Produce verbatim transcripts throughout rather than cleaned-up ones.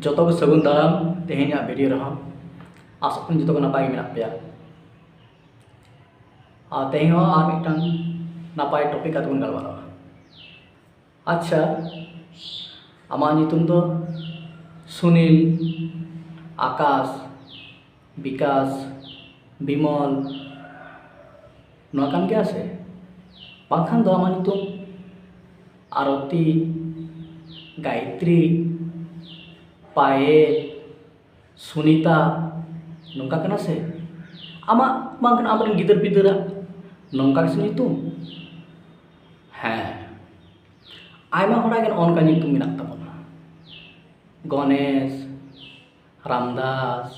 ᱡᱚᱛᱚ ᱜᱮ ᱥᱟᱹᱜᱩᱱ ᱫᱟᱨᱟᱢ ᱛᱮᱦᱮᱧᱟᱜ ᱵᱷᱤᱰᱤᱭᱳ ᱨᱮᱦᱚᱸ᱾ ᱟᱥᱚᱜ ᱠᱟᱹᱱᱟᱹᱧ ᱡᱚᱛᱚ ᱜᱮ ᱱᱟᱯᱟᱭ ᱜᱮ ᱢᱮᱱᱟᱜ ᱯᱮᱭᱟ᱾ ᱟᱨ ᱛᱮᱦᱮᱧ ᱦᱚᱸ ᱟᱨ ᱢᱤᱫᱴᱟᱝ ᱱᱟᱯᱟᱭ ᱴᱚᱯᱤᱠ ᱠᱟᱛᱮ ᱵᱚᱱ ᱜᱟᱞᱢᱟᱨᱟᱣᱟ᱾ ᱟᱪᱪᱷᱟ, ᱟᱢᱟᱜ ᱧᱩᱛᱩᱢ ᱫᱚ ᱥᱩᱱᱤᱞ, ᱟᱠᱟᱥ, ᱵᱤᱠᱟᱥ, ᱵᱤᱢᱚᱞ, ᱱᱚᱣᱟ ᱠᱟᱱ ᱜᱮᱭᱟ ᱥᱮ? ᱵᱟᱝᱠᱷᱟᱱ ᱫᱚ ᱟᱢᱟᱜ ᱧᱩᱛᱩᱢ ᱟᱨᱚᱛᱤ, ᱜᱟᱭᱛᱨᱤ, ᱯᱟᱭᱮᱞ, ᱥᱩᱱᱤᱛᱟ, ᱱᱚᱝᱠᱟ ᱠᱟᱱᱟ ᱥᱮ? ᱟᱢᱟᱜ ᱵᱟᱝᱠᱷᱟᱱ ᱟᱢᱨᱮᱱ ᱜᱤᱫᱟᱹᱨ ᱯᱤᱫᱟᱹᱨᱟᱜ ᱱᱚᱝᱠᱟ ᱜᱮᱥᱮ ᱧᱩᱛᱩᱢ? ᱦᱮᱸ, ᱟᱭᱢᱟ ᱦᱚᱲᱟᱜ ᱜᱮ ᱱᱚᱜᱼᱚ ᱱᱚᱝᱠᱟ ᱧᱩᱛᱩᱢ ᱢᱮᱱᱟᱜ ᱛᱟᱵᱚᱱᱟ, ᱜᱚᱱᱮᱥ, ᱨᱟᱢᱫᱟᱥ,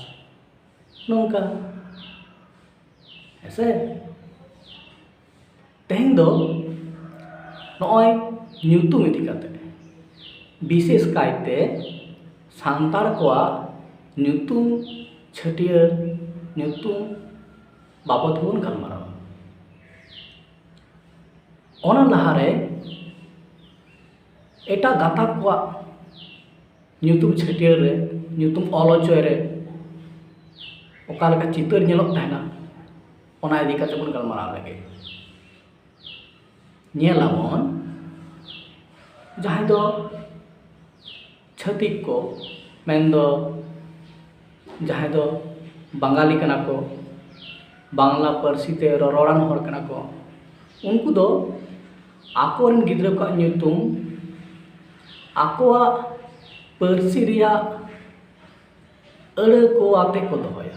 ᱱᱚᱝᱠᱟ᱾ ᱦᱮᱸᱥᱮ? ᱛᱮᱦᱮᱧ ᱫᱚ ᱱᱚᱜᱼᱚᱭ ᱧᱩᱛᱩᱢ ᱤᱫᱤ ᱠᱟᱛᱮ, ᱵᱤᱥᱮᱥ ᱠᱟᱭᱛᱮ ᱥᱟᱱᱛᱟᱲ ᱠᱚᱣᱟᱜ ᱧᱩᱛᱩᱢ ᱪᱷᱟᱹᱴᱭᱟᱹᱨ, ᱧᱩᱛᱩᱢ ᱵᱟᱵᱚᱫ ᱵᱚᱱ ᱜᱟᱞᱢᱟᱨᱟᱣᱟ᱾ ᱚᱱᱟ ᱞᱟᱦᱟᱨᱮ ᱮᱴᱟᱜ ᱜᱟᱛᱟᱠ ᱠᱚᱣᱟᱜ ᱧᱩᱛᱩᱢ ᱪᱷᱟᱹᱴᱭᱟᱹᱨ ᱨᱮ, ᱧᱩᱛᱩᱢ ᱚᱞ ᱦᱚᱪᱚᱭ ᱨᱮ ᱚᱠᱟ ᱞᱮᱠᱟ ᱪᱤᱛᱟᱹᱨ ᱧᱮᱞᱚᱜ ᱛᱟᱦᱮᱱᱟ, ᱚᱱᱟ ᱤᱫᱤ ᱠᱟᱛᱮ ᱵᱚᱱ ᱜᱟᱞᱢᱟᱨᱟᱣ ᱞᱮᱜᱮ᱾ ᱧᱮᱞ ᱟᱵᱚᱱ, ᱡᱟᱦᱟᱸᱭ ᱫᱚ ᱪᱷᱟᱹᱛᱤᱠ ᱠᱚ, ᱢᱮᱱᱫᱚ ᱡᱟᱦᱟᱸᱭ ᱫᱚ ᱵᱟᱝᱜᱟᱞᱤ ᱠᱟᱱᱟ ᱠᱚ, ᱵᱟᱝᱞᱟ ᱯᱟᱹᱨᱥᱤ ᱛᱮ ᱨᱚᱨᱚᱲᱟᱱ ᱦᱚᱲ ᱠᱟᱱᱟ ᱠᱚ, ᱩᱱᱠᱩ ᱫᱚ ᱟᱠᱚᱨᱮᱱ ᱜᱤᱫᱽᱨᱟᱹ ᱠᱚᱣᱟᱜ ᱧᱩᱛᱩᱢ ᱟᱠᱚᱣᱟᱜ ᱯᱟᱹᱨᱥᱤ ᱨᱮᱭᱟᱜ ᱟᱹᱲᱟᱹ ᱠᱚ ᱟᱛᱮ ᱠᱚ ᱫᱚᱦᱚᱭᱟ᱾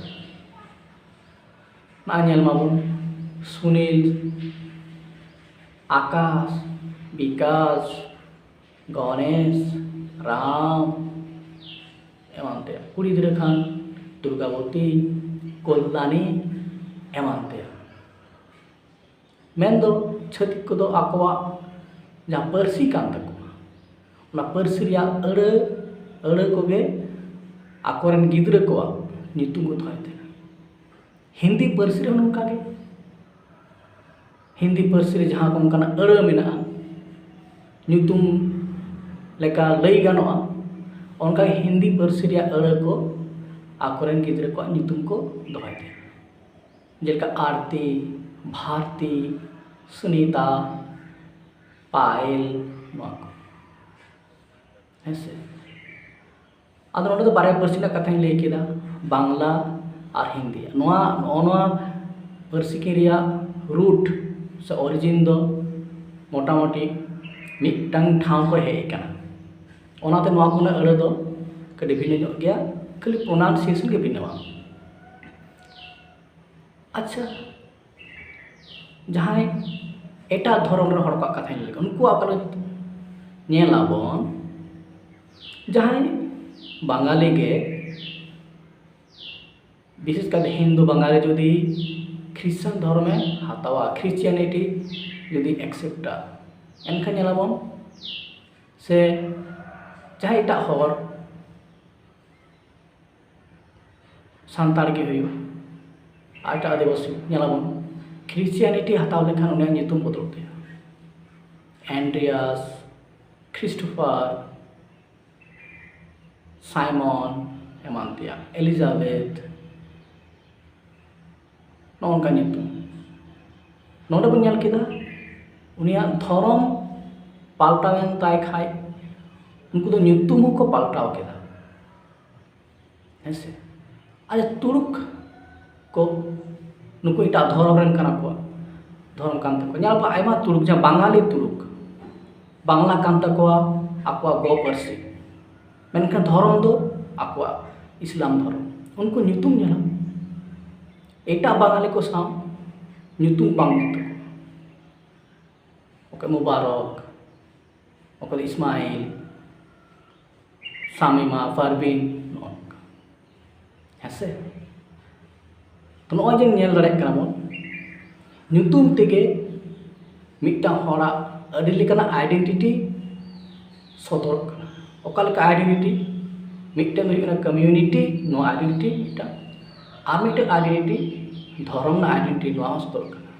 ᱱᱚᱜᱼᱚᱭ ᱧᱮᱞ ᱢᱟᱵᱚᱱ, ᱥᱩᱱᱤᱞ, ᱟᱠᱟᱥ, ᱵᱤᱠᱟᱥ, ᱜᱚᱱᱮᱥ, ᱨᱟᱢ, ᱮᱢᱟᱱ ᱛᱮᱭᱟᱜ᱾ ᱠᱩᱲᱤ ᱜᱤᱫᱽᱨᱟᱹ ᱠᱷᱟᱱ ᱫᱩᱨᱜᱟᱵᱚᱛᱤ, ᱠᱚᱞᱞᱟᱱᱤ, ᱮᱢᱟᱱ ᱛᱮᱭᱟᱜ᱾ ᱢᱮᱱᱫᱚ ᱪᱷᱟᱹᱛᱤᱠ ᱠᱚᱫᱚ ᱟᱠᱚᱣᱟᱜ ᱡᱟᱦᱟᱸ ᱯᱟᱹᱨᱥᱤ ᱠᱟᱱ ᱛᱟᱠᱚᱣᱟ, ᱚᱱᱟ ᱯᱟᱹᱨᱥᱤ ᱨᱮᱭᱟᱜ ᱟᱹᱲᱟᱹ, ᱟᱹᱲᱟᱹ ᱠᱚᱜᱮ ᱟᱠᱚᱨᱮᱱ ᱜᱤᱫᱽᱨᱟᱹ ᱠᱚᱣᱟᱜ ᱧᱩᱛᱩᱢ ᱠᱚ ᱫᱚᱦᱚᱭ ᱛᱟᱦᱮᱱᱟ᱾ ᱦᱤᱱᱫᱤ ᱯᱟᱹᱨᱥᱤ ᱨᱮᱦᱚᱸ ᱱᱚᱝᱠᱟ ᱜᱮ᱾ ᱦᱤᱱᱫᱤ ᱯᱟᱹᱨᱥᱤ ᱨᱮ ᱡᱟᱦᱟᱸ ᱠᱚ ᱚᱱᱠᱟᱱᱟᱜ ᱟᱹᱲᱟᱹ ᱢᱮᱱᱟᱜᱼᱟ, ᱧᱩᱛᱩᱢ ᱞᱮᱠᱟ ᱞᱟᱹᱭ ᱜᱟᱱᱚᱜᱼᱟ, ᱚᱱᱠᱟ ᱜᱮ ᱦᱤᱱᱫᱤ ᱯᱟᱹᱨᱥᱤ ᱨᱮᱭᱟᱜ ᱟᱹᱲᱟᱹ ᱠᱚ ᱟᱠᱚᱨᱮᱱ ᱜᱤᱫᱽᱨᱟᱹ ᱠᱚᱣᱟᱜ ᱧᱩᱛᱩᱢ ᱠᱚ ᱫᱚᱦᱚᱭ ᱛᱟᱦᱮᱸᱫ, ᱡᱮᱞᱮᱠᱟ ᱟᱨᱛᱤ, ᱵᱷᱟᱨᱛᱤ, ᱥᱩᱱᱤᱛᱟ, ᱯᱟᱭᱮᱞ, ᱱᱚᱣᱟ ᱠᱚ᱾ ᱦᱮᱸ ᱥᱮ? ᱟᱫᱚ ᱱᱚᱰᱮ ᱫᱚ ᱵᱟᱨᱭᱟ ᱯᱟᱹᱨᱥᱤ ᱨᱮᱱᱟᱜ ᱠᱟᱛᱷᱟᱧ ᱞᱟᱹᱭ ᱠᱮᱫᱟ, ᱵᱟᱝᱞᱟ ᱟᱨ ᱦᱤᱱᱫᱤ᱾ ᱱᱚᱣᱟ, ᱱᱚᱜᱼᱚ ᱱᱚᱣᱟ ᱯᱟᱹᱨᱥᱤ ᱠᱤᱱ ᱨᱮᱭᱟᱜ ᱨᱩᱴ ᱥᱮ ᱚᱨᱤᱡᱤᱱ ᱫᱚ ᱢᱚᱴᱟᱢᱩᱴᱤ ᱢᱤᱫᱴᱟᱝ ᱴᱷᱟᱶ ᱠᱷᱚᱱ ᱦᱮᱡ ᱟᱠᱟᱱᱟ᱾ ᱚᱱᱟᱛᱮ ᱱᱚᱣᱟ ᱠᱚᱨᱮᱱᱟᱜ ᱟᱹᱲᱟᱹ ᱫᱚ ᱠᱟᱹᱴᱤᱡ ᱵᱷᱤᱱᱟᱹ ᱧᱚᱜ ᱜᱮᱭᱟ, ᱠᱷᱟᱹᱞᱤ ᱯᱨᱚᱱᱟᱣᱩᱱᱥᱤᱭᱮᱥᱚᱱ ᱜᱮ ᱵᱷᱤᱱᱟᱹᱣᱟ᱾ ᱟᱪᱪᱷᱟ, ᱡᱟᱦᱟᱸᱭ ᱮᱴᱟᱜ ᱫᱷᱚᱨᱚᱢ ᱨᱮᱱ ᱦᱚᱲ ᱠᱚᱣᱟᱜ ᱠᱟᱛᱷᱟᱧ ᱞᱟᱹᱭ ᱞᱮᱠᱷᱟᱱ, ᱩᱱᱠᱩᱣᱟᱜ ᱚᱠᱟ ᱞᱮᱠᱟ ᱧᱮᱞ ᱟᱵᱚᱱ, ᱡᱟᱦᱟᱸᱭ ᱵᱟᱝᱜᱟᱞᱤ ᱜᱮ, ᱵᱤᱥᱮᱥ ᱠᱟᱭᱛᱮ ᱦᱤᱱᱫᱩ ᱵᱟᱝᱜᱟᱞᱤ ᱡᱩᱫᱤ ᱠᱷᱨᱤᱥᱪᱟᱱ ᱫᱷᱚᱨᱚᱢᱮ ᱦᱟᱛᱟᱣᱟ, ᱠᱷᱨᱤᱥᱪᱤᱭᱟᱱᱤᱴᱤ ᱡᱩᱫᱤ ᱮᱠᱥᱮᱯᱴᱟ, ᱮᱱᱠᱷᱟᱱ ᱧᱮᱞᱟᱵᱚᱱ ᱥᱮ ᱡᱟᱦᱟᱸᱭ ᱮᱴᱟᱜ ᱦᱚᱲ, ᱥᱟᱱᱛᱟᱲ ᱜᱮ ᱦᱩᱭᱩᱜ ᱟᱨ ᱮᱴᱟᱜ ᱟᱹᱫᱤᱵᱟᱹᱥᱤ, ᱧᱮᱞᱟᱵᱚᱱ ᱠᱷᱨᱤᱥᱪᱤᱭᱟᱱᱤᱴᱤ ᱦᱟᱛᱟᱣ ᱞᱮᱠᱷᱟᱱ ᱩᱱᱤᱭᱟᱜ ᱧᱩᱛᱩᱢ ᱵᱚᱫᱚᱞᱚᱜ ᱛᱟᱭᱟ᱾ ᱮᱱᱰᱨᱤᱭᱟᱥ, ᱠᱷᱨᱤᱥᱴᱳᱯᱷᱟᱨ, ᱥᱟᱭᱢᱚᱱ, ᱮᱢᱟᱱ ᱛᱮᱭᱟᱜ, ᱮᱞᱤᱡᱟᱵᱮᱛᱷ, ᱱᱚᱜᱼᱚ ᱱᱚᱝᱠᱟ ᱧᱩᱛᱩᱢ᱾ ᱱᱚᱰᱮ ᱵᱚᱱ ᱧᱮᱞ ᱠᱮᱫᱟ, ᱩᱱᱤᱭᱟᱜ ᱫᱷᱚᱨᱚᱢ ᱯᱟᱞᱴᱟᱣᱮᱱ ᱛᱟᱭ ᱠᱷᱟᱡ, ᱩᱱᱠᱩ ᱫᱚ ᱧᱩᱛᱩᱢ ᱦᱚᱸᱠᱚ ᱯᱟᱞᱴᱟᱣ ᱠᱮᱫᱟ᱾ ᱦᱮᱸ ᱥᱮ? ᱟᱪᱪᱷᱟ, ᱛᱩᱲᱩᱠ ᱠᱚ, ᱱᱩᱠᱩ ᱮᱴᱟᱜ ᱫᱷᱚᱨᱚᱢ ᱨᱮᱱ ᱠᱟᱱᱟ ᱠᱚ, ᱫᱷᱚᱨᱚᱢ ᱠᱟᱱ ᱛᱟᱠᱚᱣᱟ᱾ ᱧᱮᱞ ᱯᱮ, ᱟᱭᱢᱟ ᱛᱩᱲᱩᱠ, ᱡᱟᱦᱟᱸ ᱵᱟᱝᱟᱞᱤ ᱛᱩᱲᱩᱠ, ᱵᱟᱝᱞᱟ ᱠᱟᱱ ᱛᱟᱠᱚᱣᱟ ᱟᱠᱚᱣᱟᱜ ᱜᱚ ᱯᱟᱹᱨᱥᱤ, ᱢᱮᱱᱠᱷᱟᱱ ᱫᱷᱚᱨᱚᱢ ᱫᱚ ᱟᱠᱚᱣᱟᱜ ᱤᱥᱞᱟᱢ ᱫᱷᱚᱨᱚᱢ᱾ ᱩᱱᱠᱩ ᱧᱩᱛᱩᱢ ᱧᱮᱞ ᱢᱮ, ᱮᱴᱟᱜ ᱵᱟᱝᱟᱞᱤ ᱠᱚ ᱥᱟᱶ ᱧᱩᱛᱩᱢ ᱵᱟᱝ ᱢᱤᱫ ᱛᱟᱠᱚᱣᱟ᱾ ᱚᱠᱚᱭ ᱢᱩᱵᱟᱨᱚᱠ, ᱚᱠᱚᱭ ᱫᱚ ᱤᱥᱢᱟᱭᱤᱞ, ᱥᱟᱢᱤᱢᱟ, ᱯᱟᱨᱵᱤᱱ, ᱱᱚᱜᱼᱚ ᱱᱚᱝᱠᱟ᱾ ᱦᱮᱸ ᱥᱮ? ᱛᱚ, ᱱᱚᱜᱼᱚᱭ ᱡᱮ ᱧᱮᱞ ᱫᱟᱲᱮᱭᱟᱜ ᱠᱟᱱᱟ ᱵᱚᱱ, ᱧᱩᱛᱩᱢ ᱛᱮᱜᱮ ᱢᱤᱫᱴᱟᱝ ᱦᱚᱲᱟᱜ ᱟᱹᱰᱤ ᱞᱮᱠᱟᱱᱟᱜ ᱟᱭᱰᱮᱱᱴᱤᱴᱤ ᱥᱚᱫᱚᱨᱚᱜ ᱠᱟᱱᱟ᱾ ᱚᱠᱟ ᱞᱮᱠᱟ ᱟᱭᱰᱮᱱᱴᱤᱴᱤ? ᱢᱤᱫᱴᱟᱝ ᱫᱚ ᱦᱩᱭᱩᱜ ᱠᱟᱱᱟ ᱠᱚᱢᱤᱭᱩᱱᱤᱴᱤ, ᱱᱚᱣᱟ ᱟᱭᱰᱮᱱᱴᱤᱴᱤ ᱢᱤᱫᱴᱟᱝ, ᱟᱨ ᱢᱤᱫᱴᱟᱝ ᱟᱭᱰᱮᱱᱴᱤᱴᱤ ᱫᱷᱚᱨᱚᱢ ᱨᱮᱱᱟᱜ ᱟᱭᱰᱮᱱᱴᱤᱴᱤ, ᱱᱚᱣᱟ ᱦᱚᱸ ᱥᱚᱫᱚᱨᱚᱜ ᱠᱟᱱᱟ᱾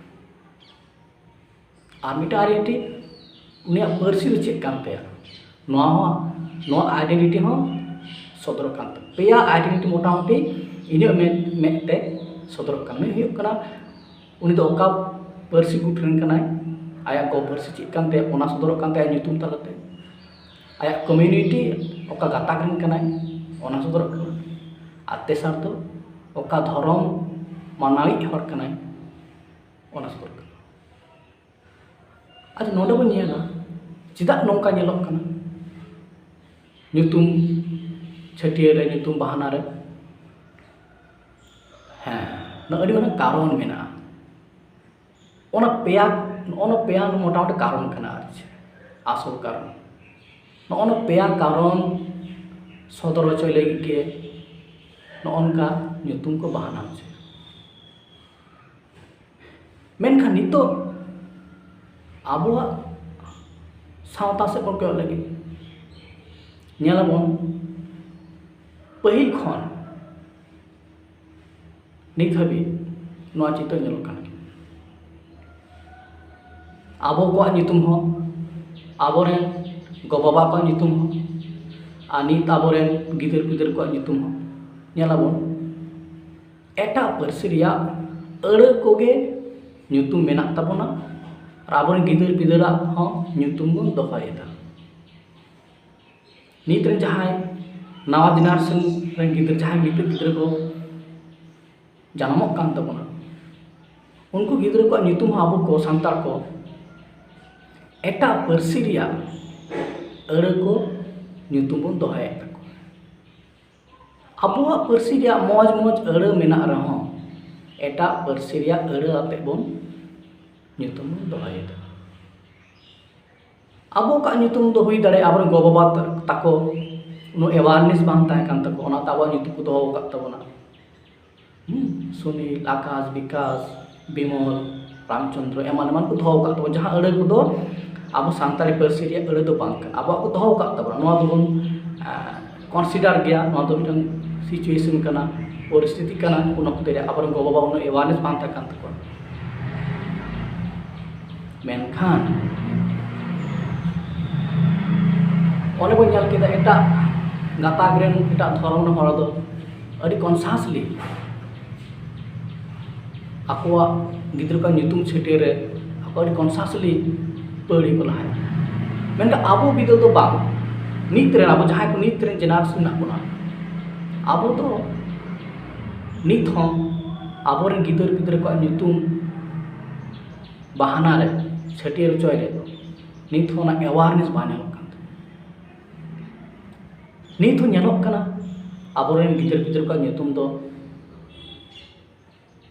ᱟᱨ ᱢᱤᱫᱴᱟᱝ ᱟᱭᱰᱮᱱᱴᱤᱴᱤ ᱩᱱᱤᱭᱟᱜ ᱯᱟᱹᱨᱥᱤ ᱫᱚ ᱪᱮᱫ ᱠᱟᱱ ᱛᱟᱭᱟ, ᱱᱚᱣᱟ ᱦᱚᱸ ᱱᱚᱣᱟ ᱟᱭᱰᱮᱱᱴᱤᱴᱤ ᱦᱚᱸ ᱥᱚᱫᱚᱨᱚᱜ ᱠᱟᱱ ᱛᱟᱵᱚᱱᱟ᱾ ᱯᱮᱭᱟ ᱟᱭᱰᱮᱱᱴᱤᱴᱤ ᱢᱚᱴᱟᱢᱩᱴᱤ ᱤᱧᱟᱹᱜ ᱢᱮᱫ ᱢᱮᱫ ᱛᱮ ᱥᱚᱫᱚᱨᱚᱜ ᱠᱟᱱᱟ᱾ ᱢᱤᱫ ᱦᱩᱭᱩᱜ ᱠᱟᱱᱟ, ᱩᱱᱤ ᱫᱚ ᱚᱠᱟ ᱯᱟᱹᱨᱥᱤ ᱜᱩᱴ ᱨᱮᱱ ᱠᱟᱱᱟᱭ, ᱟᱭᱟᱜ ᱜᱚ ᱯᱟᱹᱨᱥᱤ ᱪᱮᱫ ᱠᱟᱱ ᱛᱟᱭᱟ, ᱚᱱᱟ ᱥᱚᱫᱚᱨᱚᱜ ᱠᱟᱱ ᱛᱟᱭᱟ ᱧᱩᱛᱩᱢ ᱛᱟᱞᱟᱛᱮ᱾ ᱟᱭᱟᱜ ᱠᱚᱢᱤᱭᱩᱱᱤᱴᱤ ᱚᱠᱟ ᱜᱟᱛᱟᱠ ᱨᱮᱱ ᱠᱟᱱᱟᱭ, ᱚᱱᱟ ᱥᱚᱫᱚᱨᱚᱜ ᱠᱟᱱᱟ᱾ ᱟᱨ ᱛᱮᱥᱟᱨ ᱫᱚ ᱚᱠᱟ ᱫᱷᱚᱨᱚᱢ ᱢᱟᱱᱟᱣᱤᱡ ᱦᱚᱲ ᱠᱟᱱᱟᱭ, ᱚᱱᱟ ᱥᱚᱫᱚᱨᱚᱜ ᱠᱟᱱᱟ᱾ ᱟᱪᱪᱷᱟ, ᱱᱚᱰᱮ ᱵᱚᱱ ᱧᱮᱞᱟ, ᱪᱮᱫᱟᱜ ᱱᱚᱝᱠᱟ ᱧᱮᱞᱚᱜ ᱠᱟᱱᱟ? ᱧᱩᱛᱩᱢ ᱪᱷᱟᱹᱴᱭᱟᱹᱨ ᱨᱮ, ᱧᱩᱛᱩᱢ ᱵᱟᱦᱱᱟ ᱨᱮ, ᱦᱮᱸ, ᱱᱚᱣᱟ ᱟᱹᱰᱤ ᱢᱟᱨᱟᱝ ᱠᱟᱨᱚᱱ ᱢᱮᱱᱟᱜᱼᱟ᱾ ᱚᱱᱟ ᱯᱮᱭᱟ, ᱱᱚᱜᱼᱚ ᱱᱚᱣᱟ ᱯᱮᱭᱟ ᱢᱚᱴᱟᱢᱩᱴᱤ ᱠᱟᱨᱚᱱ ᱠᱟᱱᱟ ᱟᱨ ᱪᱮᱫ, ᱟᱥᱚᱞ ᱠᱟᱨᱚᱱ᱾ ᱱᱚᱜᱼᱚ ᱱᱚᱣᱟ ᱯᱮᱭᱟ ᱠᱟᱨᱚᱱ ᱥᱚᱫᱚᱨ ᱦᱚᱪᱚᱭ ᱞᱟᱹᱜᱤᱫ ᱜᱮ ᱱᱚᱜᱼᱚ ᱱᱚᱝᱠᱟ ᱧᱩᱛᱩᱢ ᱠᱚ ᱵᱟᱦᱱᱟ ᱦᱚᱪᱚᱭᱟ᱾ ᱢᱮᱱᱠᱷᱟᱱ ᱱᱤᱛᱚᱜ ᱟᱵᱚᱣᱟᱜ ᱥᱟᱶᱛᱟ ᱥᱮᱫ ᱵᱚᱱ ᱠᱚᱭᱚᱜ ᱞᱟᱹᱜᱤᱫ, ᱧᱮᱞᱟᱵᱚᱱ ᱯᱟᱹᱦᱤᱞ ᱠᱷᱚᱱ ᱱᱤᱛ ᱦᱟᱹᱵᱤᱡ ᱱᱚᱣᱟ ᱪᱤᱛᱟᱹᱨ ᱧᱮᱞᱚᱜ ᱠᱟᱱ ᱜᱮᱭᱟ᱾ ᱟᱵᱚ ᱠᱚᱣᱟᱜ ᱧᱩᱛᱩᱢ ᱦᱚᱸ, ᱟᱵᱚᱨᱮᱱ ᱜᱚ-ᱵᱟᱵᱟ ᱠᱚᱣᱟᱜ ᱧᱩᱛᱩᱢ ᱦᱚᱸ, ᱟᱨ ᱱᱤᱛ ᱟᱵᱚᱨᱮᱱ ᱜᱤᱫᱟᱹᱨ ᱯᱤᱫᱟᱹᱨ ᱠᱚᱣᱟᱜ ᱧᱩᱛᱩᱢ ᱦᱚᱸ ᱧᱮᱞᱟᱵᱚᱱ, ᱮᱴᱟᱜ ᱯᱟᱹᱨᱥᱤ ᱨᱮᱭᱟᱜ ᱟᱹᱲᱟᱹ ᱠᱚᱜᱮ ᱧᱩᱛᱩᱢ ᱢᱮᱱᱟᱜ ᱛᱟᱵᱚᱱᱟ᱾ ᱟᱨ ᱟᱵᱚᱨᱮᱱ ᱜᱤᱫᱟᱹᱨ ᱯᱤᱫᱟᱹᱨᱟᱜ ᱦᱚᱸ ᱧᱩᱛᱩᱢ ᱵᱚᱱ ᱫᱚᱦᱚᱭᱮᱫᱟ᱾ ᱱᱤᱛ ᱨᱮᱱ ᱡᱟᱦᱟᱸᱭ ᱱᱟᱣᱟ ᱡᱮᱱᱟᱨᱮᱥᱚᱱ ᱨᱮᱱ ᱜᱤᱫᱟᱹᱨ, ᱡᱟᱦᱟᱸᱭ ᱱᱤᱛᱚᱜ ᱜᱤᱫᱽᱨᱟᱹ ᱠᱚ ᱡᱟᱱᱟᱢᱚᱜ ᱠᱟᱱ ᱛᱟᱵᱚᱱᱟ, ᱩᱱᱠᱩ ᱜᱤᱫᱽᱨᱟᱹ ᱠᱚᱣᱟᱜ ᱧᱩᱛᱩᱢ ᱦᱚᱸ ᱟᱵᱚ ᱠᱚ ᱥᱟᱱᱛᱟᱲ ᱠᱚ ᱮᱴᱟᱜ ᱯᱟᱹᱨᱥᱤ ᱨᱮᱭᱟᱜ ᱟᱹᱲᱟᱹ ᱠᱚ ᱧᱩᱛᱩᱢ ᱵᱚᱱ ᱫᱚᱦᱚᱭᱮᱫ ᱛᱟᱠᱚᱣᱟ᱾ ᱟᱵᱚᱣᱟᱜ ᱯᱟᱹᱨᱥᱤ ᱨᱮᱭᱟᱜ ᱢᱚᱡᱽ ᱢᱚᱡᱽ ᱟᱹᱲᱟᱹ ᱢᱮᱱᱟᱜ ᱨᱮᱦᱚᱸ, ᱮᱴᱟᱜ ᱯᱟᱹᱨᱥᱤ ᱨᱮᱭᱟᱜ ᱟᱹᱲᱟᱹ ᱟᱛᱮᱫ ᱵᱚᱱ ᱧᱩᱛᱩᱢ ᱵᱚᱱ ᱫᱚᱦᱚᱭᱮᱫᱟ᱾ ᱟᱵᱚ ᱠᱚᱣᱟᱜ ᱧᱩᱛᱩᱢ ᱫᱚ ᱦᱩᱭ ᱫᱟᱲᱮᱭᱟᱜᱼᱟ, ᱟᱵᱚᱨᱮᱱ ᱜᱚ-ᱵᱟᱵᱟ ᱛᱟᱠᱚ ᱩᱱᱟᱹᱜ awareness ᱵᱟᱝ ᱛᱟᱦᱮᱸ ᱠᱟᱱ ᱛᱟᱠᱚᱣᱟ, ᱚᱱᱟᱛᱮ ᱟᱵᱚᱣᱟᱜ ᱧᱩᱛᱩᱢ ᱠᱚ ᱫᱚᱦᱚ ᱟᱠᱟᱫ ᱛᱟᱵᱚᱱᱟ᱾ ᱦᱩᱸ, ᱥᱩᱱᱤᱞ, ᱟᱠᱟᱥ, ᱵᱤᱠᱟᱥ, ᱵᱤᱢᱚᱞ, ᱨᱟᱢᱪᱚᱸᱫᱽᱨᱚ, ᱮᱢᱟᱱ ᱮᱢᱟᱱ ᱠᱚ ᱫᱚᱦᱚ ᱟᱠᱟᱫ ᱛᱟᱵᱚᱱᱟ, ᱡᱟᱦᱟᱸ ᱟᱹᱲᱟᱹ ᱠᱚᱫᱚ ᱟᱵᱚ ᱥᱟᱱᱛᱟᱲᱤ ᱯᱟᱹᱨᱥᱤ ᱨᱮᱭᱟᱜ ᱟᱹᱲᱟᱹ ᱫᱚ ᱵᱟᱝ ᱠᱟᱱᱟ, ᱟᱵᱚᱣᱟᱜ ᱠᱚ ᱫᱚᱦᱚ ᱟᱠᱟᱫ ᱛᱟᱵᱚᱱᱟ᱾ ᱱᱚᱣᱟ ᱫᱚᱵᱚᱱ, ᱟᱸ, consider ᱜᱮᱭᱟ, ᱱᱚᱣᱟ ᱫᱚ ᱢᱤᱫᱴᱟᱝ situation ᱠᱟᱱᱟ, ᱯᱚᱨᱤᱥᱛᱷᱤᱛᱤ ᱠᱟᱱᱟ᱾ ᱩᱱ ᱚᱠᱛᱮ ᱨᱮ ᱟᱵᱚᱨᱮᱱ ᱜᱚ-ᱵᱟᱵᱟ ᱩᱱᱟᱹᱜ awareness ᱵᱟᱝ ᱛᱟᱦᱮᱸ ᱠᱟᱱ ᱛᱟᱠᱚᱣᱟ᱾ ᱢᱮᱱᱠᱷᱟᱱ ᱚᱱᱮ ᱵᱚᱱ ᱧᱮᱞ ᱠᱮᱫᱟ, ᱮᱴᱟᱜ ᱜᱟᱛᱟᱠ ᱨᱮᱱ, ᱮᱴᱟᱜ ᱫᱷᱚᱨᱚᱢ ᱨᱮᱱ ᱦᱚᱲ ᱫᱚ ᱟᱹᱰᱤ consciously ᱟᱠᱚᱣᱟᱜ ᱜᱤᱫᱽᱨᱟᱹ ᱠᱚᱣᱟᱜ ᱧᱩᱛᱩᱢ ᱪᱷᱟᱹᱴᱭᱟᱹᱨ ᱨᱮ ᱟᱠᱚ ᱟᱹᱰᱤ consciously ᱯᱟᱹᱣᱲᱤ ᱠᱚ ᱞᱟᱦᱟᱭᱟ᱾ ᱢᱮᱱᱠᱷᱟᱱ ᱟᱵᱚ ᱵᱤᱫᱟᱹᱞ ᱫᱚ ᱵᱟᱝ᱾ ᱱᱤᱛ ᱨᱮᱱ ᱟᱵᱚ ᱡᱟᱦᱟᱸᱭ ᱠᱚ ᱱᱤᱛ ᱨᱮᱱ generation ᱢᱮᱱᱟᱜ ᱵᱚᱱᱟ, ᱟᱵᱚ ᱫᱚ ᱱᱤᱛ ᱦᱚᱸ ᱟᱵᱚᱨᱮᱱ ᱜᱤᱫᱟᱹᱨ ᱯᱤᱫᱟᱹᱨ ᱠᱚᱣᱟᱜ ᱧᱩᱛᱩᱢ ᱵᱟᱦᱟᱱᱟ ᱨᱮ, ᱪᱷᱟᱹᱴᱭᱟᱹᱨ ᱦᱚᱪᱚᱭ ᱨᱮ ᱱᱤᱛ ᱦᱚᱸ ᱚᱱᱟ awareness ᱵᱟᱝ ᱧᱮᱞᱚᱜ ᱠᱟᱱ ᱛᱟᱵᱚᱱᱟ᱾ ᱱᱤᱛ ᱦᱚᱸ ᱧᱮᱞᱚᱜ ᱠᱟᱱᱟ, ᱟᱵᱚᱨᱮᱱ ᱜᱤᱫᱟᱹᱨ ᱯᱤᱫᱟᱹᱨ ᱠᱚᱣᱟᱜ ᱧᱩᱛᱩᱢ ᱫᱚ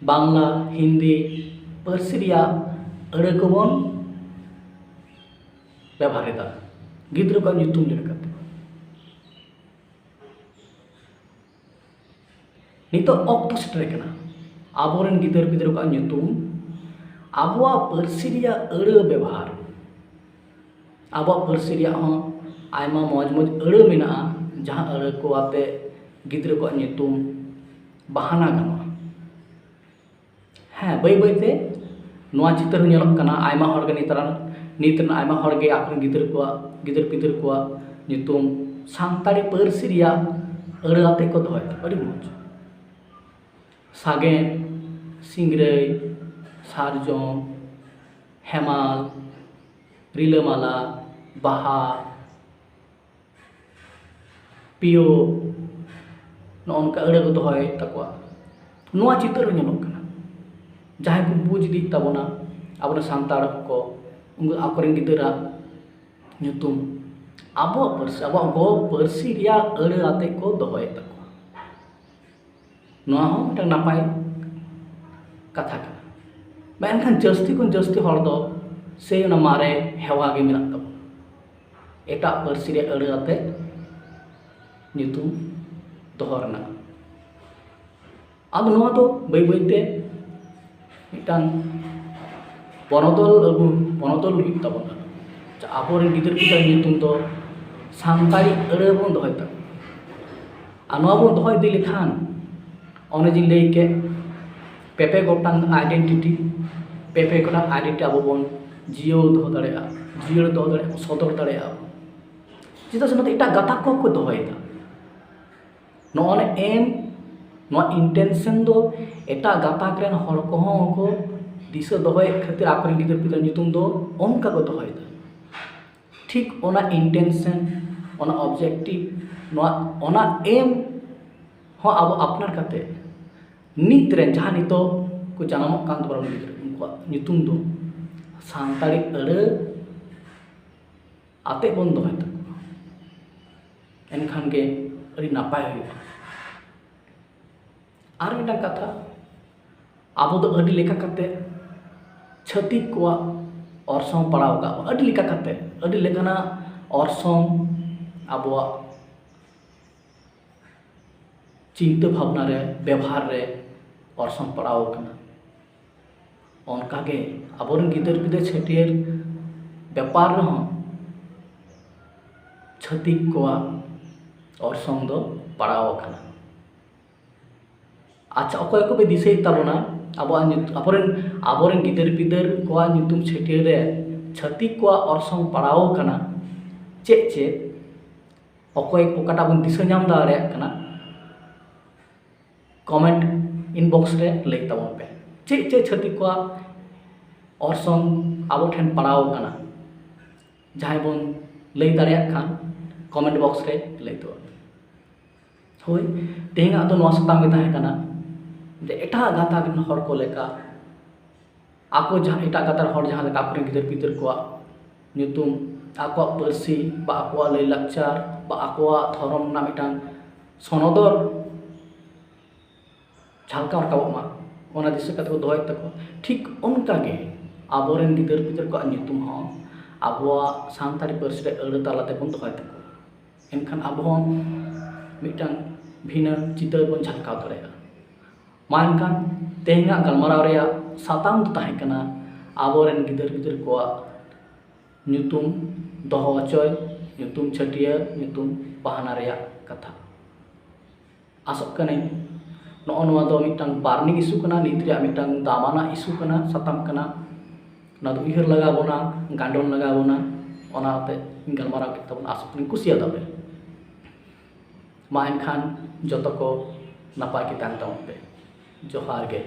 ᱵᱟᱝᱞᱟ, ᱦᱤᱱᱫᱤ ᱯᱟᱹᱨᱥᱤ ᱨᱮᱭᱟᱜ ᱟᱹᱲᱟᱹ ᱠᱚᱵᱚᱱ ᱵᱮᱵᱷᱟᱨ ᱮᱫᱟ ᱜᱤᱫᱽᱨᱟᱹ ᱠᱚᱣᱟᱜ ᱧᱩᱛᱩᱢ ᱞᱮᱠᱟᱛᱮ᱾ ᱱᱤᱛᱚᱜ ᱚᱠᱛᱚ ᱥᱮᱴᱮᱨ ᱟᱠᱟᱱᱟ, ᱟᱵᱚᱨᱮᱱ ᱜᱤᱫᱟᱹᱨ ᱯᱤᱫᱟᱹᱨ ᱠᱚᱣᱟᱜ ᱧᱩᱛᱩᱢ ᱟᱵᱚᱣᱟᱜ ᱯᱟᱹᱨᱥᱤ ᱨᱮᱭᱟᱜ ᱟᱹᱲᱟᱹ ᱵᱮᱵᱚᱦᱟᱨ᱾ ᱟᱵᱚᱣᱟᱜ ᱯᱟᱹᱨᱥᱤ ᱨᱮᱭᱟᱜ ᱦᱚᱸ ᱟᱭᱢᱟ ᱢᱚᱡᱽ ᱢᱚᱡᱽ ᱟᱹᱲᱟᱹ ᱢᱮᱱᱟᱜᱼᱟ, ᱡᱟᱦᱟᱸ ᱟᱹᱲᱟᱹ ᱠᱚ ᱟᱛᱮ ᱜᱤᱫᱽᱨᱟᱹ ᱠᱚᱣᱟᱜ ᱧᱩᱛᱩᱢ ᱵᱟᱦᱟᱱᱟ ᱜᱟᱱᱚᱜᱼᱟ᱾ ᱦᱮᱸ, ᱵᱟᱹᱭ ᱵᱟᱹᱭ ᱛᱮ ᱱᱚᱣᱟ ᱪᱤᱛᱟᱹᱨ ᱦᱚᱸ ᱧᱮᱞᱚᱜ ᱠᱟᱱᱟ᱾ ᱟᱭᱢᱟ ᱦᱚᱲ ᱜᱮ ᱱᱮᱛᱟᱨ, ᱱᱤᱛ ᱨᱮᱱ ᱟᱭᱢᱟ ᱦᱚᱲ ᱜᱮ ᱟᱠᱚᱨᱮᱱ ᱜᱤᱫᱽᱨᱟᱹ ᱠᱚᱣᱟᱜ, ᱜᱤᱫᱟᱹᱨ ᱯᱤᱫᱟᱹᱨ ᱠᱚᱣᱟᱜ ᱧᱩᱛᱩᱢ ᱥᱟᱱᱛᱟᱲᱤ ᱯᱟᱹᱨᱥᱤ ᱨᱮᱭᱟᱜ ᱟᱹᱲᱟᱹ ᱟᱛᱮ ᱠᱚ ᱫᱚᱦᱚᱭᱮᱫᱟ᱾ ᱟᱹᱰᱤ ᱢᱚᱡᱽ᱾ ᱥᱟᱜᱮᱱ, ᱥᱤᱝᱨᱟᱹᱭ, ᱥᱟᱨᱡᱚᱢ, ᱦᱮᱢᱟᱞ, ᱨᱤᱞᱟᱹᱢᱟᱞᱟ, ᱵᱟᱦᱟ, ᱯᱤᱭᱳ, ᱱᱚᱜᱼᱚ ᱱᱚᱝᱠᱟ ᱟᱹᱲᱟᱹ ᱠᱚ ᱫᱚᱦᱚᱭᱮᱫ ᱛᱟᱠᱚᱣᱟ᱾ ᱱᱚᱣᱟ ᱪᱤᱛᱟᱹᱨ ᱦᱚᱸ ᱧᱮᱞᱚᱜ ᱠᱟᱱᱟ᱾ ᱡᱟᱦᱟᱸᱭ ᱠᱚ ᱵᱩᱡᱽ ᱤᱫᱤᱭᱮᱫ ᱛᱟᱵᱚᱱᱟ, ᱟᱵᱚᱨᱮᱱ ᱥᱟᱱᱛᱟᱲ ᱠᱚ, ᱩᱱᱠᱩ ᱟᱠᱚᱨᱮᱱ ᱜᱤᱫᱽᱨᱟᱹ ᱧᱩᱛᱩᱢ ᱟᱵᱚᱣᱟᱜ ᱯᱟᱹᱨᱥᱤ, ᱟᱵᱚᱣᱟᱜ ᱜᱚ ᱯᱟᱹᱨᱥᱤ ᱨᱮᱭᱟᱜ ᱟᱹᱲᱟᱹ ᱟᱛᱮ ᱠᱚ ᱫᱚᱦᱚᱭᱮᱫ ᱛᱟᱠᱚᱣᱟ᱾ ᱱᱚᱣᱟ ᱦᱚᱸ ᱢᱤᱫᱴᱟᱝ ᱱᱟᱯᱟᱭ ᱠᱟᱛᱷᱟ ᱠᱟᱱᱟ᱾ ᱢᱮᱱᱠᱷᱟᱱ ᱡᱟᱹᱥᱛᱤ ᱠᱷᱚᱱ ᱡᱟᱹᱥᱛᱤ ᱦᱚᱲ ᱫᱚ ᱥᱮᱭ ᱚᱱᱟ ᱢᱟᱨᱮ ᱦᱮᱣᱟ ᱜᱮ ᱢᱮᱱᱟᱜ ᱛᱟᱵᱚᱱᱟ, ᱮᱴᱟᱜ ᱯᱟᱹᱨᱥᱤ ᱨᱮ ᱟᱹᱲᱟᱹ ᱟᱛᱮ ᱧᱩᱛᱩᱢ ᱫᱚᱦᱚ ᱨᱮᱱᱟᱜ᱾ ᱟᱫᱚ ᱱᱚᱣᱟ ᱫᱚ ᱵᱟᱹᱭ ᱵᱟᱹᱭᱛᱮ ᱢᱤᱫᱴᱟᱝ ᱵᱚᱱᱚᱫᱚᱞ ᱟᱹᱜᱩ, ᱵᱚᱱᱚᱫᱚᱞ ᱦᱩᱭᱩᱜ ᱛᱟᱵᱚᱱᱟ᱾ ᱟᱵᱚᱨᱮᱱ ᱜᱤᱫᱟᱹᱨ ᱯᱤᱫᱟᱹᱨ ᱧᱩᱛᱩᱢ ᱫᱚ ᱥᱟᱱᱛᱟᱲᱤ ᱟᱹᱲᱟᱹ ᱵᱚᱱ ᱫᱚᱦᱚᱭ ᱛᱟᱠᱚᱣᱟ᱾ ᱟᱨ ᱱᱚᱣᱟ ᱵᱚᱱ ᱫᱚᱦᱚ ᱤᱫᱤ ᱞᱮᱠᱷᱟᱱ, ᱚᱱᱮ ᱡᱮᱧ ᱞᱟᱹᱭ ᱠᱮᱫ, ᱯᱮᱯᱮ ᱜᱚᱴᱟᱝ identity, ᱯᱮᱯᱮ ᱜᱚᱴᱟᱝ identity ᱟᱵᱚ ᱵᱚᱱ ᱡᱤᱭᱟᱹᱣ ᱫᱚᱦᱚ ᱫᱟᱲᱮᱭᱟᱜᱼᱟ, ᱡᱤᱭᱟᱹᱲ ᱫᱚᱦᱚ ᱫᱟᱲᱮᱭᱟᱜᱼᱟ, ᱥᱚᱫᱚᱨ ᱫᱟᱲᱮᱭᱟᱜᱼᱟ ᱵᱚᱱ᱾ ᱪᱮᱫᱟᱜ ᱥᱮ ᱱᱚᱛᱮ ᱮᱴᱟᱜ ᱜᱟᱛᱟᱠ ᱠᱚᱦᱚᱸ ᱠᱚ ᱫᱚᱦᱚᱭᱮᱫᱟ᱾ ᱱᱚᱜᱼᱚ ᱱᱟ ᱮᱢ, ᱱᱚᱣᱟ ᱤᱱᱴᱮᱱᱥᱮᱱ ᱫᱚ ᱮᱴᱟᱜ ᱜᱟᱛᱟᱠ ᱨᱮᱱ ᱦᱚᱲ ᱠᱚᱦᱚᱸ ᱠᱚ ᱫᱤᱥᱟᱹ ᱫᱚᱦᱚᱭᱮᱫ ᱠᱷᱟᱹᱛᱤᱨ ᱟᱠᱚᱨᱮᱱ ᱜᱤᱫᱟᱹᱨ ᱯᱤᱫᱟᱹᱨ ᱧᱩᱛᱩᱢ ᱫᱚ ᱚᱱᱠᱟ ᱠᱚ ᱫᱚᱦᱚᱭᱮᱫᱟ᱾ ᱴᱷᱤᱠ ᱚᱱᱟ ᱤᱱᱴᱮᱱᱥᱮᱱ, ᱚᱱᱟ ᱚᱵᱡᱮᱠᱴᱤᱵᱷ, ᱱᱚᱣᱟ, ᱚᱱᱟ ᱮᱢ ᱦᱚᱸ ᱟᱵᱚ ᱟᱯᱱᱟᱨ ᱠᱟᱛᱮ ᱱᱤᱛ ᱨᱮᱱ ᱡᱟᱦᱟᱸ ᱱᱤᱛᱚᱜ ᱠᱚ ᱡᱟᱱᱟᱢᱚᱜ ᱠᱟᱱ ᱛᱟᱵᱚᱱᱟ ᱜᱤᱫᱽᱨᱟᱹ, ᱩᱱᱠᱩᱣᱟᱜ ᱧᱩᱛᱩᱢ ᱫᱚ ᱥᱟᱱᱛᱟᱲᱤ ᱟᱹᱲᱟᱹ ᱟᱛᱮ ᱵᱚᱱ ᱫᱚᱦᱚᱭ ᱛᱟᱠᱚᱣᱟ, ᱮᱱᱠᱷᱟᱱ ᱜᱮ ᱟᱹᱰᱤ ᱱᱟᱯᱟᱭ ᱦᱩᱭᱩᱜᱼᱟ᱾ ᱟᱨ ᱢᱤᱫᱴᱟᱝ ᱠᱟᱛᱷᱟ, ᱟᱵᱚ ᱫᱚ ᱟᱹᱰᱤ ᱞᱮᱠᱟ ᱠᱟᱛᱮ ᱪᱷᱟᱹᱛᱤᱠ ᱠᱚᱣᱟᱜ ᱚᱨᱥᱚᱝ ᱯᱟᱲᱟᱣ ᱟᱠᱟᱫ ᱵᱚᱱᱟ, ᱟᱹᱰᱤ ᱞᱮᱠᱟ ᱠᱟᱛᱮ, ᱟᱹᱰᱤ ᱞᱮᱠᱟᱱᱟᱜ ᱚᱨᱥᱚᱝ ᱟᱵᱚᱣᱟᱜ ᱪᱤᱱᱛᱟᱹ ᱵᱷᱟᱵᱽᱱᱟ ᱨᱮ, ᱵᱮᱵᱷᱟᱨ ᱨᱮ ᱚᱨᱥᱚᱝ ᱯᱟᱲᱟᱣ ᱟᱠᱟᱱᱟ᱾ ᱚᱱᱠᱟᱜᱮ ᱟᱵᱚᱨᱮᱱ ᱜᱤᱫᱟᱹᱨ ᱯᱤᱫᱟᱹᱨ ᱪᱷᱟᱹᱴᱭᱟᱹᱨ ᱵᱮᱯᱟᱨ ᱨᱮᱦᱚᱸ ᱪᱷᱟᱹᱛᱤᱠ ᱠᱚᱣᱟᱜ ᱚᱨᱥᱚᱝ ᱫᱚ ᱯᱟᱲᱟᱣ ᱟᱠᱟᱱᱟ᱾ ᱟᱪᱪᱷᱟ, ᱚᱠᱚᱭ ᱠᱚᱯᱮ ᱫᱤᱥᱟᱹᱭᱮᱫ ᱛᱟᱵᱚᱱᱟ ᱟᱵᱚᱣᱟᱜ ᱧᱩᱛ-, ᱟᱵᱚᱨᱮᱱ, ᱟᱵᱚᱨᱮᱱ ᱜᱤᱫᱟᱹᱨ ᱯᱤᱫᱟᱹᱨ ᱠᱚᱣᱟᱜ ᱧᱩᱛᱩᱢ ᱪᱷᱟᱹᱴᱭᱟᱹᱨ ᱨᱮ ᱪᱷᱟᱹᱛᱤᱠ ᱠᱚᱣᱟᱜ ᱚᱨᱥᱚᱝ ᱯᱟᱲᱟᱣ ᱟᱠᱟᱱᱟ? ᱪᱮᱫ ᱪᱮᱫ? ᱚᱠᱚᱭ ᱚᱠᱟᱴᱟᱜ ᱵᱚᱱ ᱫᱤᱥᱟᱹ ᱧᱟᱢ ᱫᱟᱲᱮᱭᱟᱜ ᱠᱟᱱᱟ, ᱠᱚᱢᱮᱱᱴ ᱤᱱᱵᱚᱠᱥ ᱨᱮ ᱞᱟᱹᱭ ᱛᱟᱵᱚᱱ ᱯᱮ᱾ ᱪᱮᱫ ᱪᱮᱫ ᱪᱷᱟᱹᱛᱤᱠ ᱠᱚᱣᱟᱜ ᱚᱨᱥᱚᱝ ᱟᱵᱚ ᱴᱷᱮᱱ ᱯᱟᱲᱟᱣ ᱟᱠᱟᱱᱟ? ᱡᱟᱦᱟᱸᱭ ᱵᱚᱱ ᱞᱟᱹᱭ ᱫᱟᱲᱮᱭᱟᱜ ᱠᱷᱟᱱ ᱠᱚᱢᱮᱱᱴ ᱵᱚᱠᱥ ᱨᱮ ᱞᱟᱹᱭ ᱛᱟᱵᱚᱱ ᱯᱮ᱾ ᱦᱳᱭ, ᱛᱮᱦᱮᱧᱟᱜ ᱫᱚ ᱱᱚᱣᱟ ᱥᱟᱛᱟᱢ ᱜᱮ ᱛᱟᱦᱮᱸ ᱠᱟᱱᱟ ᱡᱮ ᱮᱴᱟᱜ ᱜᱟᱛᱟᱠ ᱨᱮᱱ ᱦᱚᱲ ᱠᱚ ᱞᱮᱠᱟ ᱟᱠᱚ ᱡᱟᱦᱟᱸ, ᱮᱴᱟᱜ ᱜᱟᱛᱟᱠ ᱦᱚᱲ ᱡᱟᱦᱟᱸ ᱞᱮᱠᱟ ᱟᱠᱚᱨᱮᱱ ᱜᱤᱫᱟᱹᱨ ᱯᱤᱫᱟᱹᱨ ᱠᱚᱣᱟᱜ ᱧᱩᱛᱩᱢ, ᱟᱠᱚᱣᱟᱜ ᱯᱟᱹᱨᱥᱤ ᱵᱟ ᱟᱠᱚᱣᱟᱜ ᱞᱟᱹᱭᱼᱞᱟᱠᱪᱟᱨ ᱵᱟ ᱟᱠᱚᱣᱟᱜ ᱫᱷᱚᱨᱚᱢ ᱨᱮᱱᱟᱜ ᱢᱤᱫᱴᱟᱝ ᱥᱚᱱᱚᱫᱚᱨ ᱡᱷᱟᱞᱠᱟᱣ ᱨᱟᱠᱟᱵᱚᱜ ᱢᱟ, ᱚᱱᱟ ᱫᱤᱥᱟᱹ ᱠᱟᱛᱮ ᱠᱚ ᱫᱚᱦᱚᱭᱮᱫ ᱛᱟᱠᱚᱣᱟ᱾ ᱴᱷᱤᱠ ᱚᱱᱠᱟ ᱜᱮ ᱟᱵᱚᱨᱮᱱ ᱜᱤᱫᱟᱹᱨ ᱯᱤᱫᱟᱹᱨ ᱠᱚᱣᱟᱜ ᱧᱩᱛᱩᱢ ᱦᱚᱸ ᱟᱵᱚᱣᱟᱜ ᱥᱟᱱᱛᱟᱲᱤ ᱯᱟᱹᱨᱥᱤ ᱨᱮ ᱟᱹᱲᱟᱹ ᱛᱟᱞᱟ ᱛᱮᱵᱚᱱ ᱫᱚᱦᱚᱭ ᱛᱟᱠᱚᱣᱟ᱾ ᱮᱱᱠᱷᱟᱱ ᱟᱵᱚ ᱦᱚᱸ ᱢᱤᱫᱴᱟᱝ ᱵᱷᱤᱱᱟᱹ ᱪᱤᱛᱟᱹᱨ ᱵᱚᱱ ᱡᱷᱟᱞᱠᱟᱣ ᱫᱟᱲᱮᱭᱟᱜᱼᱟ᱾ ᱢᱟ ᱮᱱᱠᱷᱟᱱ ᱛᱮᱦᱮᱧᱟᱜ ᱜᱟᱞᱢᱟᱨᱟᱣ ᱨᱮᱭᱟᱜ ᱥᱟᱛᱟᱢ ᱫᱚ ᱛᱟᱦᱮᱸ ᱠᱟᱱᱟ ᱟᱵᱚᱨᱮᱱ ᱜᱤᱫᱟᱹᱨ ᱯᱤᱫᱟᱹᱨ ᱠᱚᱣᱟᱜ ᱧᱩᱛᱩᱢ ᱫᱚᱦᱚ ᱦᱚᱪᱚᱭ, ᱧᱩᱛᱩᱢ ᱪᱷᱟᱹᱴᱭᱟᱹᱨ, ᱧᱩᱛᱩᱢ ᱵᱟᱦᱱᱟ ᱨᱮᱭᱟᱜ ᱠᱟᱛᱷᱟ᱾ ᱟᱥᱚᱜ ᱠᱟᱹᱱᱟᱹᱧ ᱱᱚᱜᱼᱚ ᱱᱚᱣᱟ ᱫᱚ ᱢᱤᱫᱴᱟᱝ ᱵᱟᱨᱱᱤᱝ ᱤᱥᱩ ᱠᱟᱱᱟ, ᱱᱤᱛ ᱨᱮᱭᱟᱜ ᱢᱤᱫᱴᱟᱝ ᱫᱟᱢᱟᱱᱟᱜ ᱤᱥᱩ ᱠᱟᱱᱟ, ᱥᱟᱛᱟᱢ ᱠᱟᱱᱟ᱾ ᱚᱱᱟ ᱫᱚ ᱩᱭᱦᱟᱹᱨ ᱞᱟᱜᱟᱣ ᱵᱚᱱᱟ, ᱜᱟᱸᱰᱚᱱ ᱞᱟᱜᱟᱣ ᱵᱚᱱᱟ᱾ ᱚᱱᱟᱛᱮ ᱜᱟᱞᱢᱟᱨᱟᱣ ᱠᱮᱫ ᱛᱟᱵᱚᱱᱟ, ᱟᱥᱚᱜ ᱠᱟᱹᱱᱟᱹᱧ ᱠᱩᱥᱤᱭᱟᱫᱟ ᱯᱮ᱾ ᱢᱟ ᱮᱱᱠᱷᱟᱱ ᱡᱚᱛᱚ ᱠᱚ ᱱᱟᱯᱟᱭ ᱜᱮ ᱛᱟᱦᱮᱱ ᱛᱟᱵᱚᱱ ᱯᱮ᱾ ᱡᱚᱦᱟᱨ ᱜᱮ᱾